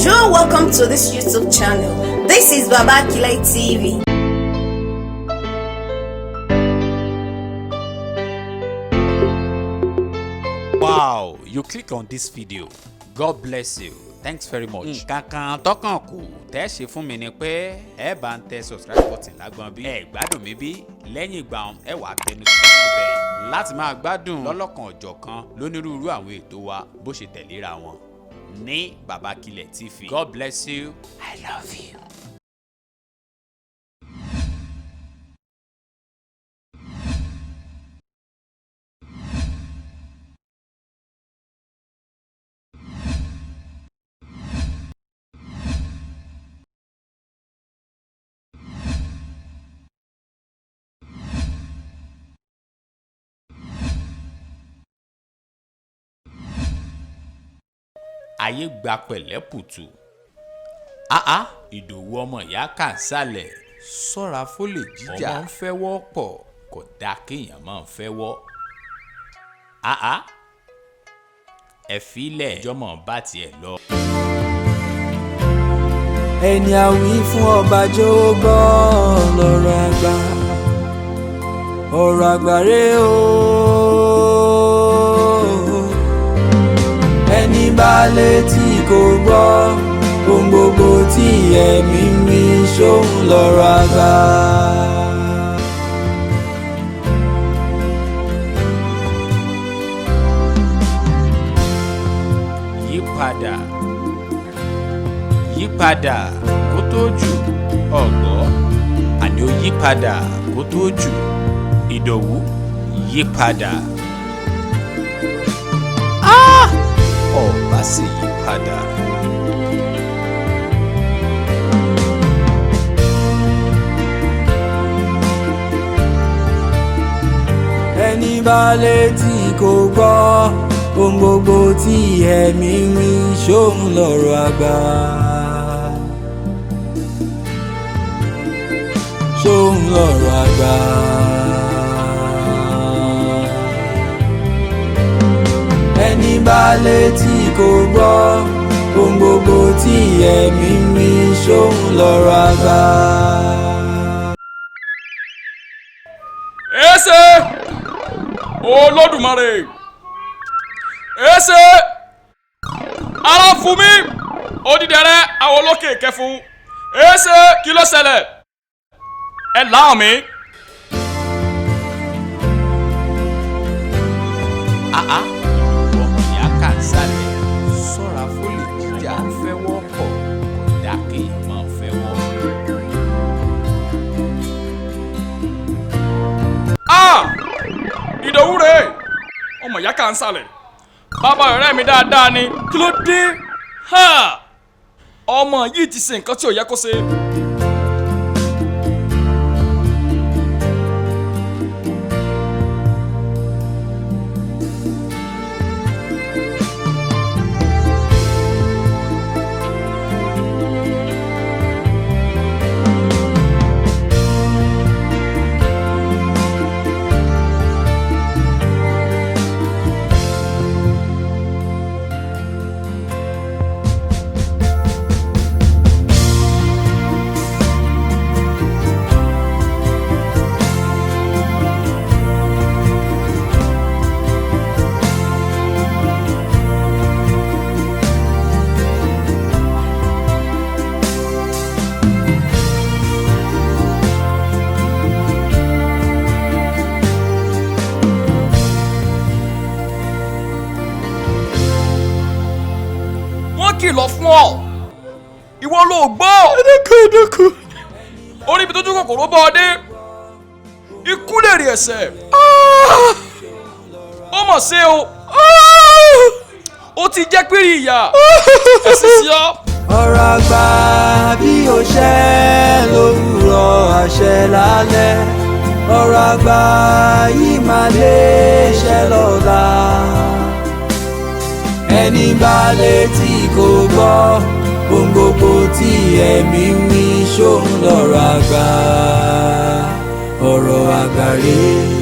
You're welcome to this YouTube channel. This is Baba Akile TV. Wow, you click on this video. God bless you. Thanks very much. Nǹkan kan tọkàn kù tẹ́ ṣe fún mi ni pé ẹ bá ń tẹ subscribe button lágbọ́n bí. Ẹ gbádùn mi bí lẹ́yìn ìgbà ẹ wàá tẹ notification bell láti máa gbádùn lọ́lọ́kan ọ̀jọ̀kan lónírúurú àwọn ètò wa bó ṣe tẹ̀léra wọn ní Baba Akile TV. God bless you. I love you. Ayé gba pẹ̀lẹ́pùtù. Áá Ìdòwú ọmọ ìyá kà ń sàlẹ̀ sọ́ra fólè jíjà. Ọmọ ń fẹ́wọ́ pọ̀, kò dáa kéèyàn máa ń fẹ́wọ́. Áá ẹ filẹ̀ ìjọmọ̀ bá tiẹ̀ lọ. Ẹni àwí fún ọba jó gbọ́ lọ́rọ̀ àgbà, ọ̀rọ̀ àgbà rè o. Ẹni bá létí kò gbọ́ ohun gbogbo tí ẹ̀mí mi ṣóhun lọ́rọ̀ àgbà. Yípadà, yípadà kó tó jù ọ̀gbọ́, àní ó yípadà kó tó jù. Ìdòwú, yípadà. Ọba sì yípadà. Ẹni bá létí kò gbọ́ ohun gbogbo tí ẹ̀mí mi ṣóhun lọ́rọ̀ àgbà. Ṣóhun lọ́rọ̀ àgbà. Ẹni bá létí kò gbọ́ ohun gbogbo tí ẹ̀mí mi ṣóhun lọ́rọ̀ àgbà. Ese Olódùmarè, ese ara fún mi odidẹrẹ àwọn olókè kẹfún. Ese kí ló ṣẹlẹ̀? Ẹ láhàn mi. Áá Ìdòwú ọmọ ìyá kà ń sàlẹ̀ sọ́ra fólè jíjà. Ń fẹ́wọ́ pọ̀, kò dáa kéèyàn máa fẹ́wọ́. Ah! Ìdòwú rèé, ọmọ ìyá kà ń sàlẹ̀, bàbá ọ̀rẹ́ mi dáadáa ni. Kí ló dé? Ha! Ọmọ yìí ti ṣe nǹkan tí ò yẹ kó ṣe. Wọ́n kìlọ̀ fún ọ, ìwọ ló gbọ́. Ẹdẹkù ẹdẹkù. Orí ibi tójú kòkòrò bá ọ dé, ikú lè rí ẹsẹ̀. Ó mọ̀ sí o, ó ti jẹ́ pírí ìyà ẹ̀sìn sí ọ. Ọ̀rọ̀ àgbà bí ó ṣẹ lówùrọ̀ àṣẹ lálẹ́, ọ̀rọ̀ àgbà yìí máa lè ṣẹ lọ́la. Ẹni bá létí kò gbọ́ ohun gbogbo tí ẹ̀mí mi ṣóhun lọ́rọ̀ àgbà, ọ̀rọ̀ àgbà rèé.